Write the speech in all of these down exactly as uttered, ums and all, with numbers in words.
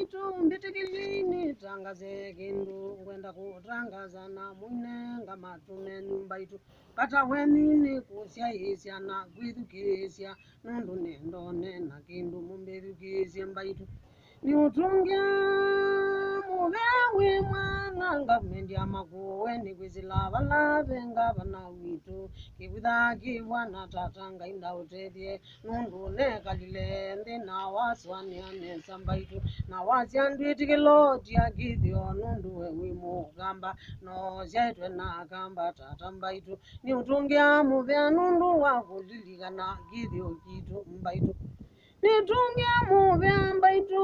Mbaitũ, mbĩtĩkĩlyai nĩtangaze kĩndũ ngwenda kũtangaza, na mũinenga matũ menyu mbaitũ. Vata wenyu nĩ kũsyaĩĩsya na kwĩthukĩĩsya, nũndũ nĩndone na kĩndũ mũmbĩthukĩĩsye mbaitũ. Nĩũtũngĩa mũvea wĩ mwana ngavumenti ya Makueni kwĩsĩla vala ve ngavana witũ. Kĩvutha kĩvwana tata Ngai ndaũtethye, nũndũ nekalile nthĩ na wasũanĩa nesa mbaitũ, na wasya ndwĩtĩkĩlo tia kĩthĩo nũndũ we wĩ mũkamba, no syaĩtwe na akamba tata mbaitũ. Nĩũtũngĩa mũvea nũndũ wa kũlilikana kĩthĩo kitũ mbaitũ. Nĩtũngĩa mũvea mbaitũ,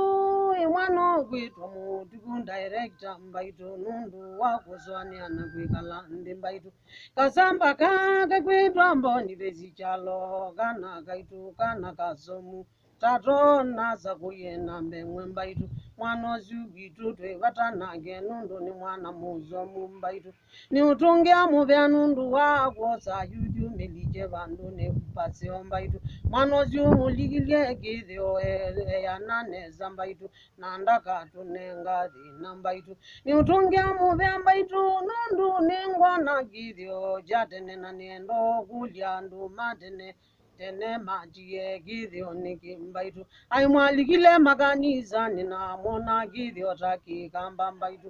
ĩ mwana ũkwĩtwa Mũtuku director mbaitũ, nũndũ wa kũsũanĩa na kwĩkala nthĩ mbaitũ. Kasamba kaa kakwĩtwa Boniface Kyalo, kana kaitũ, kana kasomu. Tato nasa kũye na mbeng'we mbaitũ. Mwana ũsu witũ twĩ vata nake, nũndũ nĩ mwana mũsomu mbaitũ. Nĩũtũngĩa mũvea nũndũ wa kwosa yuthi ũmĩlikye vandũnĩ paseo mbaitũ. Mwana ũsu mũlikilye kĩthĩo e-, eana nesa mbaitũ, na ndakatũnenga thĩna mbaitũ. Nĩũtũngĩa mũvea mbaitũ nũndũ nĩngwona kĩthĩo kya tene, na nĩenda kũlya andũ ma tene tene matie kĩthĩo nĩkĩ mbaitũ. Aĩ mwalikile makanisanĩ na mwona kĩthĩo ta kĩkamba mbaitũ.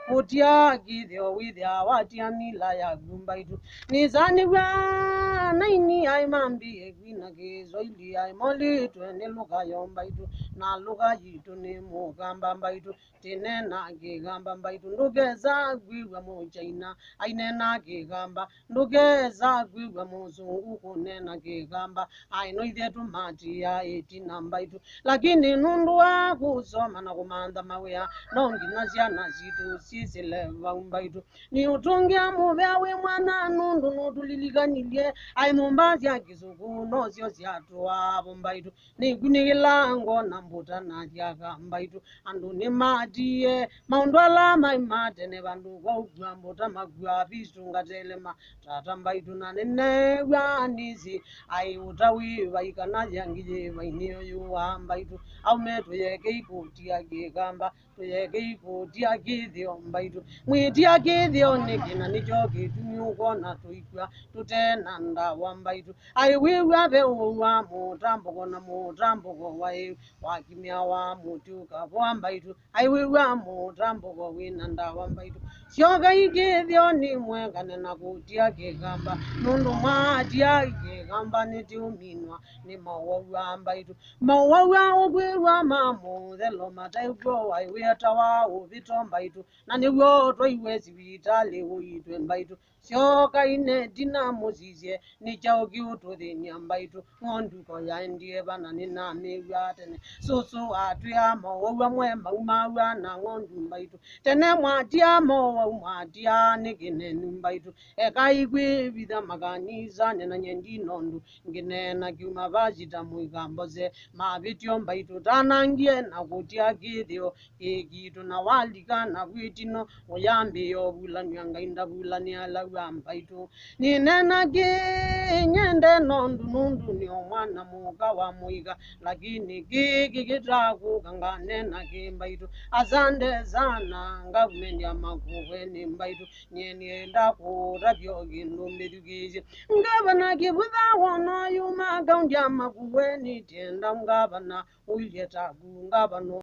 Kũtia kĩthĩo wĩthĩa watia mila yaku mbaitũ. Nĩsanĩw'a naini aĩ mambie kwina Kĩswaili aĩ molĩtwe nĩ lũka yo mbaitũ. Na lũka yitũ nĩ mũkamba mbaitũ. Tĩneena kĩkamba mbaitũ, ndũkesa kwĩw'a Mũchaina aineena kĩkamba, ndũkesa kwĩw'a Mũsũngũ kũneena kĩkamba, aĩ no ithyĩ tũmatiaa ĩtina mbaitũ. Lakini nũndũ wa kũsoma na kũmantha mawĩa, no nginya syana sitũ syĩsĩle vau mbaitũ. Nĩũtũngĩa mũvea wĩ mwana nũndũ nũtũlilikanilye, aĩ nyũmba sya Kĩsũkũ nosyo syatũaa vo mbaitũ. Nĩkunĩkĩla ngona mbũta na thyaka mbaitũ. Andũ nĩmatie maũndũ ala maĩ ma tene, vandũ va ũkua mbũta makua visu ngatelema tata mbaitũ. Na nĩneew'a nĩsĩ aĩ ũta wĩ vai kana yangi yĩ vai nĩyo yũaa mbaitũ. Aume tũyekei kũtia kĩkamba, tũyekei kũtia kĩthĩo mbaitũ. Mwĩtia kĩthĩo nĩkĩ na nĩkyo kĩtumi ũkwona tũikw'a tũte na ndawa mbaitũ. Aĩ wĩw'a ve ũwau wa mũtambũko na mũtambũko waĩ wakimya wa mũtĩ ũkavoa mbaitũ. Aĩ wĩw'a mũtambũko wĩ na ndawa mbaitũ. Syokai kĩthĩonĩ mwekane na kũtia kĩkamba, nũndũ mwatia kĩkamba nĩtĩũminwa nĩ mawau aa mbaitũ. Mawau aa ũkwĩw'a ma mũthelo mataĩ kw'o waĩ wĩetawa ũvĩto mbaitũ, na nĩw'o twaiwe sivitalĩ ũiitwe mbaitũ. Syokai netina mũsisye, nĩ kyaũ kĩũtũthĩny'a mbaitũ? Ng'ondu ko yaendie va na nĩnamĩw'aa tene. Sũsũ atwĩa mowau amwe maumaw'a na ng'ondu mbaitũ. Tene mwatia mowau mwatia nĩ kĩnenu mbaitũ. Ekai kwĩvitha makanisanĩ na nyie ndinondu ngĩneena kyuma vasita mũikambose. Mavĩtyo mbaitũ tanangie na kũtia kĩthĩo kĩkitũ na walika na kwĩtino ũyambĩĩa ũvulanw'a Ngai ndavulanĩa law'a mbaitũ. Nĩneena kĩĩ nyende nondu nũndũ nĩ o mwana mũka wa mũika, lakini kĩĩ kĩkĩtaa kũka nganeena kĩ mbaitũ. Asante sana ngavumenti ya Makueni mbaitũ. Nyie nĩenda kũtavya o kĩndũ mbĩthukĩĩsye. Ngavana Kĩvutha wona yuma kaunti ya Makueni, tienda ngavana ũilye taku ngavana